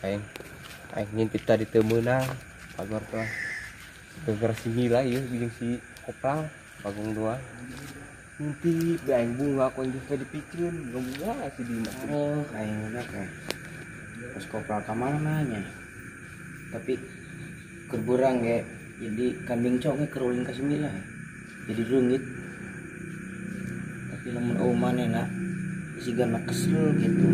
Aing aing ngintip tadi teu meunang pagar teh. Gara-gara si Mila ieu jeung si Kopral Bagong doang. Ngintip be aing bunga ku aing geus dipiceun, bunga si Dimas. Oh, aing udah kayak pas Kopral ka mana nya. Tapi keur beurang ge jadi kambing conge keur ulin ka si Mila. Jadi reungit. Tapi lamun eueuh manehna sigana kesel gitu.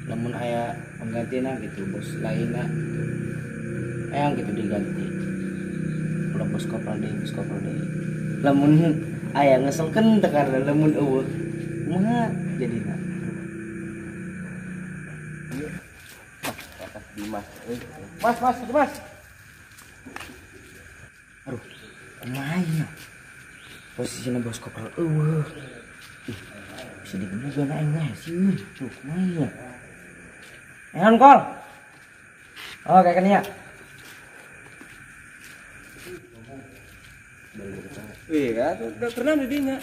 Lamun aya penggantina gitu, bos lainna gitu. Eyang gitu diganti. Ulah bos Kopral deui, bos Kopral deui. Lamun aya ngeselkeun teh karena lamun eueuh kumaha jadina. Dimas. Mas, mas, Mas. Aduh, kumaha ieu? Posisina bos Kopral eueuh. Ih, bisa digebugan aing mah sieun. Tuh, kumaha ieu? Ehan kol. Oh, kayak kenia. Iya, udah pernah di dinya.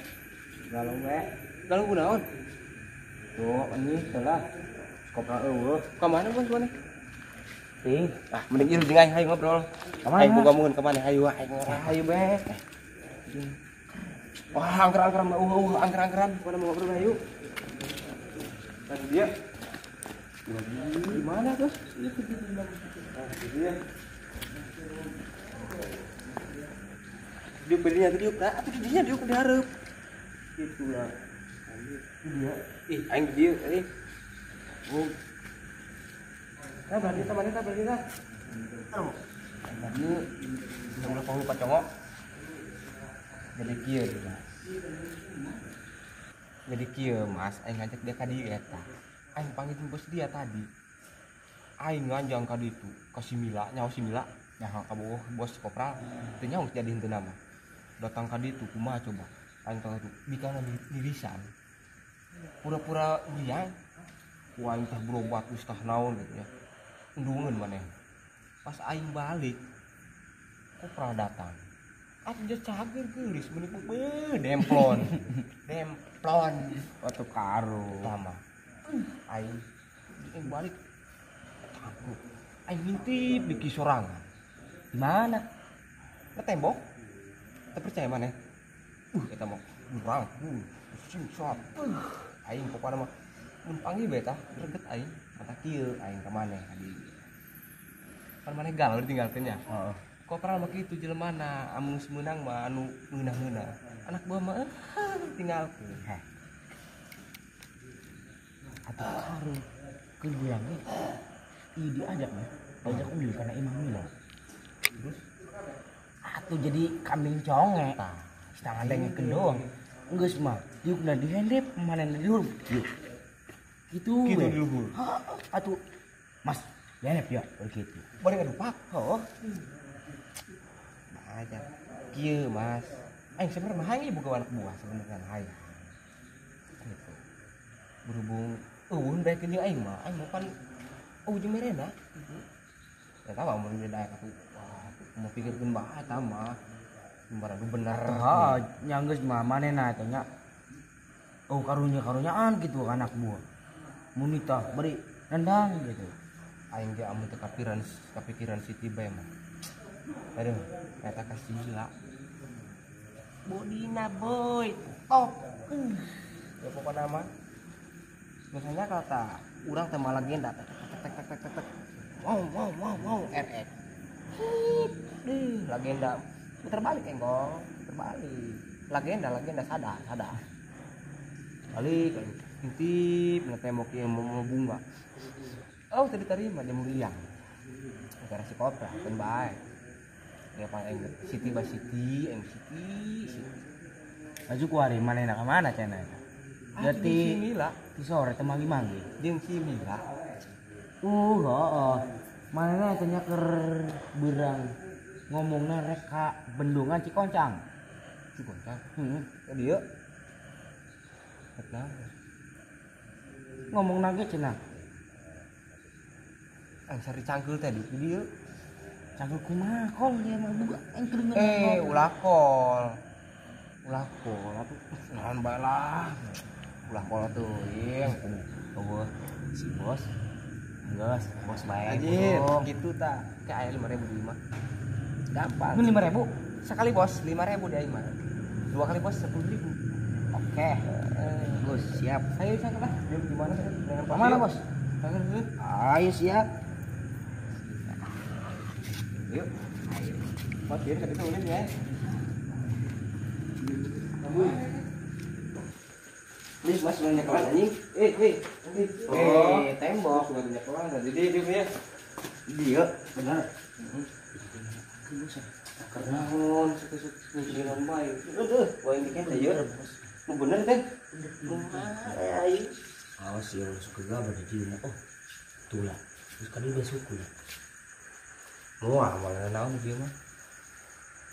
Galau we. Galau kunaon? Tuh, ini salah. Kopral eueuh. Ka mana bos mana? Ting. Ah, mending ieu jeung aing hayu ngobrol. Ka mana? Aing boga mun ka mana hayu aing hayu be. Wah, angker-angkeran mah angker-angkeran. Mana mau ngobrol hayu. Tadi dia. Di mana tuh? Dia. Dia belinya tadi diuk, atuh dinya diuk di hareup. Itulah. Dia. Ih, aing di dieu euy. Oh. Nah, berarti kita mana berarti kita. Aduh. Ini udah penghulu pacongok. Jadi kieu, Mas. Jadi kieu, Mas, aing ngajak dia ka dieu eta. Aing panggil bos dia tadi. Aing nganjang ka ditu, ka si Mila, nyaho si Mila, nyaho ka bogoh bos Kopral. Teu nyaho jadi henteu nama. Datang ka ditu kumaha coba? Aing ka ditu bikana dirisan. Pura-pura meriang. Ku aing teh berobat geus tah naon gitu ya. Undungeun maneh. Pas aing balik, Kopral datang. Atuh geus cager geulis meuni beuh demplon. Demplon atuh karu. Tama. Aing balik tangkruk. Aing ngintip di kisorangan. Di mana? Ke tembok. Teu percaya maneh. Eta mah urang. Sing-sap. Aing pokona mah mun panggil bae tah greget aing. Mata kieu aing ka maneh tadi. Kan maneh galau ditinggalkeun nya. Heeh. Kopral mah kitu jelemana, amun geus meunang mah anu ngeunah-ngeunah. Anak buah mah tinggalkeun. Heh. Atuh karu keur urang ge ieu diajak mah, diajak ulin kana Imam Mila. Terus atuh jadi kambing conge. Tah, setengah dengekeun doang. Geus mah diukna dihendep manehna di luhur. Yuk. Gitu Gitu we. di luhur. Heeh, atuh Mas, dihendep ya begitu. Bari ngadupak. Heeh. Aja. Kieu, Mas. Aing sebenarnya mah hayang boga anak buah sebenarnya hayang. Gitu. Berhubung eueun bae jeung aing mah, aing mah pan eueuh jeung merena gitu. Ya tahu mun beda atuh. Wah, mau pikirkeun bae eta mah. Lembaran bener. Heeh, nya geus mah manehna eta nya. Oh, karunya-karunyaan gitu ka anak buah. Mun itah bari nendang gitu. Aing ge amun teu kapikiran Siti bae mah. Aduh, eta ka si Mila. Bodina boy, top. Ya pokokna mah. Misalnya kata urang teh malah legenda tek tek tek tek tek tek. Wow wow wow wow RX. Dih, legenda puter balik enggong, puter balik. Legenda legenda sadar, sadar. Balik intip na tembok ieu mau bunga. Oh, tadi terima dia muriang. Gara si Kopral kan bae. Dia paling Siti ba Siti, aing Siti, Siti. Maju ku ari manehna ka mana cenah eta? Berarti si Mila ti sore teh manggih-manggih. Jeung si Mila. Heeh. Manehna teh nya keur beurang ngomongna rek ka bendungan Cikoncang. Cikoncang? Heeh. Ka dieu. Rek naon? Ngomongna ge cenah. Aing sari cangkeul teh di dieu. Cangkeul kumaha kol dia mah buka aing keur ngeunah. Ulah kol. Ulah kol atuh naon bae lah. Ulah kol atuh, jeung eueuh. Si bos. Geus, bos bae. Anjir, gitu ta. Kayak aya 5.000 di imah. Gampang. Mun 5.000? Sekali bos 5.000 di imah. 2 kali bos 10.000. Oke. Bos siap. Ayo sana lah. Gimana dengan Pak? Mana bos? Ayo siap. Yuk. Ayo. Bos biar ke situ ulin ya. Ini mas sudah nyekelan anjing. Oh, tembok sudah nyekelan. Jadi dia punya. Dia benar. Naon suka-suka bae. Aduh, poin bikin teh ieu. Nu bener teh. Kumaha aing. Awas ya suka gabah di dieu. Oh. Tuh lah. Terus kali besok ya. Moal malah naon dia mah.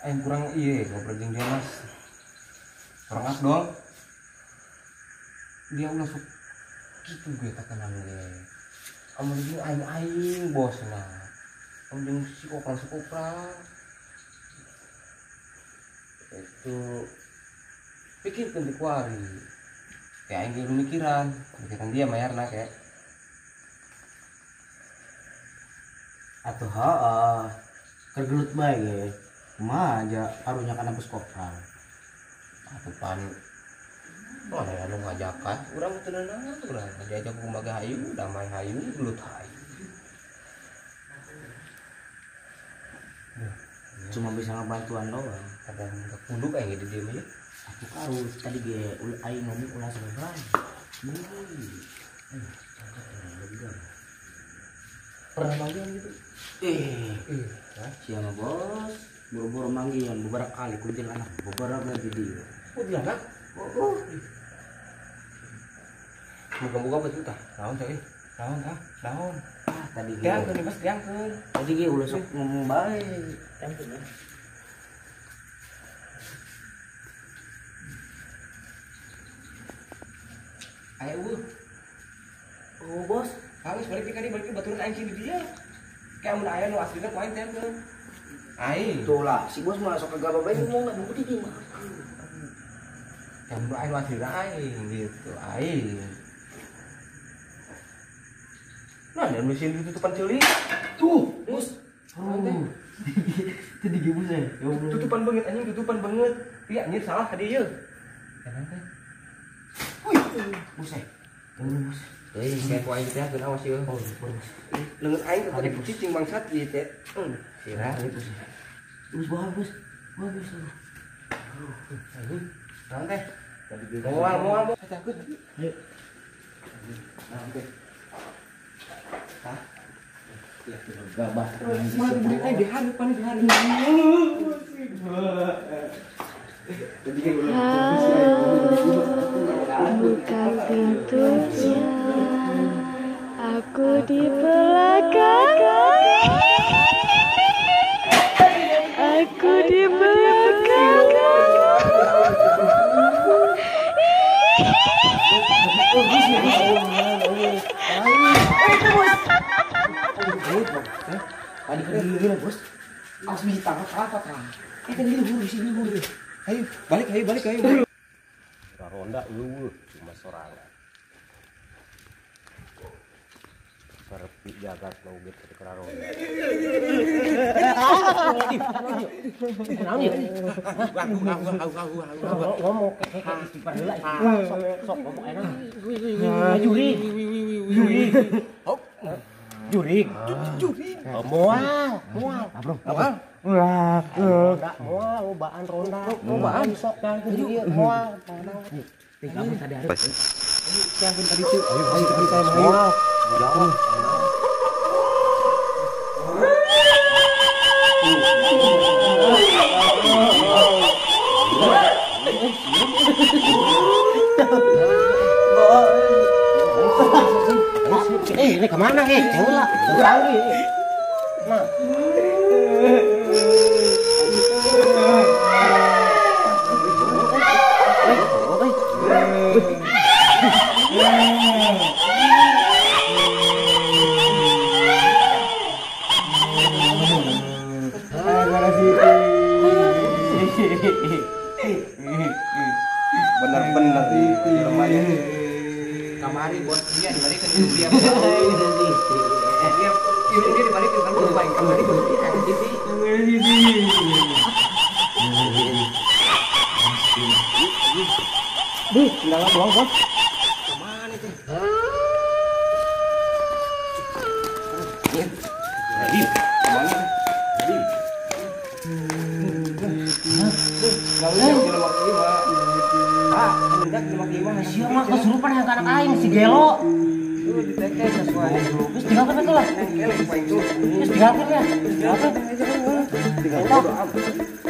Aing kurang ieu ngobrol jeung dia Mas. Kurang afdol. Dia ulah sok kitu ge takanan ge. Amun jeung aing-aing bosna. Amun jeung si kopral-si kopral. Itu pikirkeun di kuari. Kayak aing ge mikiran, mikiran dia mayarna kayak. Atuh heeh. Keur gelut bae ge. Kumaha aja karunya kana bos kopral. Atuh pan mana anu ngajakan urang teu naon urang diajak kumaha hayu damai hayu gelut hayu. Cuma bisa ngebantuan doang. Kadang kepunduk aing di dieu mah. Atuh karu tadi ge aing ngomong ulah sabaraha. Pernah manggihan gitu? Siapa bos? Boro-boro manggihan beberapa kali kuntilanak beberapa lagi dia. Kuntilanak? Oh. Muka-muka betul tah. Naon teh? Naon tah? Naon? Ah, tadi ge. Tiangkeun bos, tiangkeun. Tadi ge ulah sok ngomong bae. Tiangkeun. Aya eueuh. Oh, bos. Halus balik ka dieu, balik baturan aing di dieu. Kayak mun aya nu aslina ku aing tiangkeun. Aing. Tuh lah, si bos mah sok kagak bae ngomong enggak di dieu mah. Yang aing masih aing gitu, aing. Nah, dan mesin ditutupan ceuli. Tuh, bos. Tadi ge bos ya. Tutupan banget anjing, tutupan banget. Iya, anjir salah tadi ieu. Emang teh. Wih, bos eh. Bos. Saya ku aing teh geun awas ieu. Oh, bos. Leungeun aing teh tadi cicing bangsat ieu teh. Sirah ieu bos. Bos, bos. Bos. Anjing. Naon teh? Moal. Saya takut. Ayo. Naon teh? Hah? Ya, gabah. Malah dibeli aing di hareupan di hareupan. Buka pintunya, aku di belakang. Aku di belakang. Tadi kan dulu bos. Awas biji tangan apa kan? Tadi dulu di sini dulu. Ayo balik, ayo balik, ayo. Ronda eueuh cuma sorangan. Serpi jagat loget ketika ronda. Ngomong istighfar heula sok ngomong enak. Juri. Juri. Juri. Juri. Moal, moal. Moal. Ronda, moal, lobaan ronda. Lobaan sok kan ke dieu moal. Tinggal tadi hari. Siapin tadi tuh. Ayo, ayo tadi saya mau. Jauh. Ini kemana nih? Jauh lah. Jauh nih. Nah. Bener-bener di rumahnya. Kamari bos. Dia dibalikeun irung dia. Dia irung dia dibalikeun kan bos aing kamari bos TV. Di, sendalnya doang, Bos. Kemana itu? Di, kemana? Di. Sia mah kesurupan yang anak aing si gelo. Terus tinggalkan itu lah. Terus tinggalkan ya. Tinggalkan.